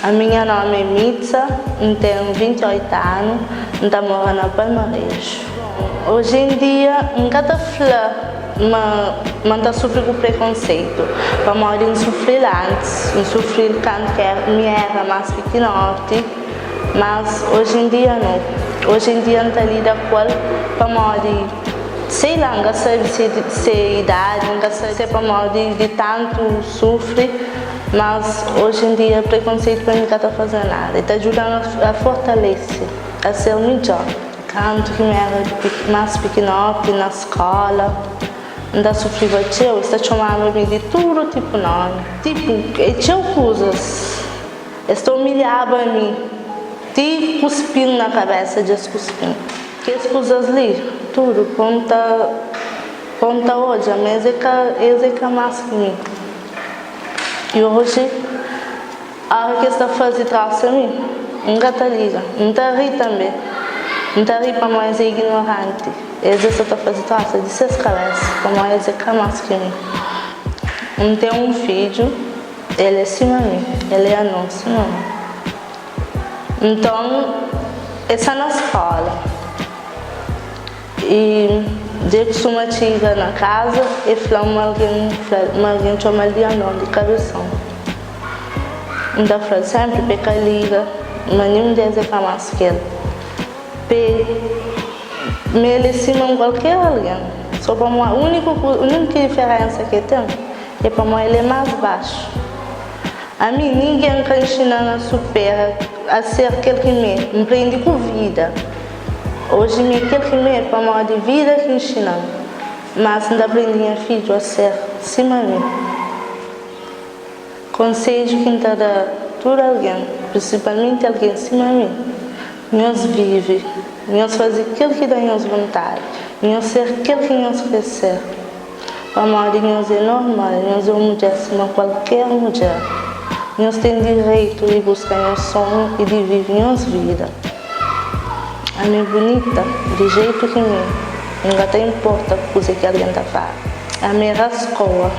Ami nha nomi é Mitza, N ten 28 anu, N ta mora na Palmareju. Oji en dia N ka ta fla ma ma N ta sufri ku prekonseitu, pamodi N sufri-l antis, N sufri-l kantu ki mi éra más pikinoti, mas oji en dia no. Oji en dia N ta lida ku el pamodi sei la, N ka sabe si é si é idadi, N ka sabe si é pamodi di tantu sufri. Mas oji en dia prekonseitu pa mi ka ta faze nada, e ta djuda-m a fortalese, a ser midjor. Kantu ki mi era más pikinoti na skóla, N ta sufriba txeu, es ta txomaba mi di tudu tipu nómi. Tipu, e txeu kuzas. Es ta umilhaba mi ti kuspi-m na kabésa dja es kuspi-m. Kes kuzas li tudu pô-m ta pô-m ta odja ma es é ka es é ka más ki mi. I oji, óra ki es ta faze trósa mi, N ka ta liga. N ta ri tanbê. N ta ri pamodi es é ignoranti. Es é sa ta faze trósa di ses kabésa pamodi es é ka más ki mi. N ten un fidju, el é sima mi, el é anon sima mi. Nton, el sta na skóla. I dja kustuma txiga na kaza e fla-m ma algen fla-l ma algen txoma-l di anon di kabeson. N ta fla-l sénpri pa e ka liga ma ninhun di es é ka más ki el. P'e ma el é sima un kualker algen, so pamodi úniku úniku diferénsa ki e ten é pamodi el é más baxu. Ami ningen ka nxina-m a supera, a ser kel ki mi é. N prende ku vida. Oji mi é kel ki mi é pamodi vida ki nxina-m. Mas N ta prende nha fidju a ser sima mi. Konsedju ki N ta da tudu algen, prinsipalmenti algen sima mi, nhos vive, nhos faze kel ki da nhos vontadi, nhos ser kel ki nhos krê ser. Pamodi nhos é normal, nhos é un mudjer sima kualker mudjer. Nhos ten direitu di buska nhos sonhu i di vive nhos vida. Ami é bunita di jeitu ki mi, N ka ta inporta ku kuzê ki algen ta fala. Ami é raskoa.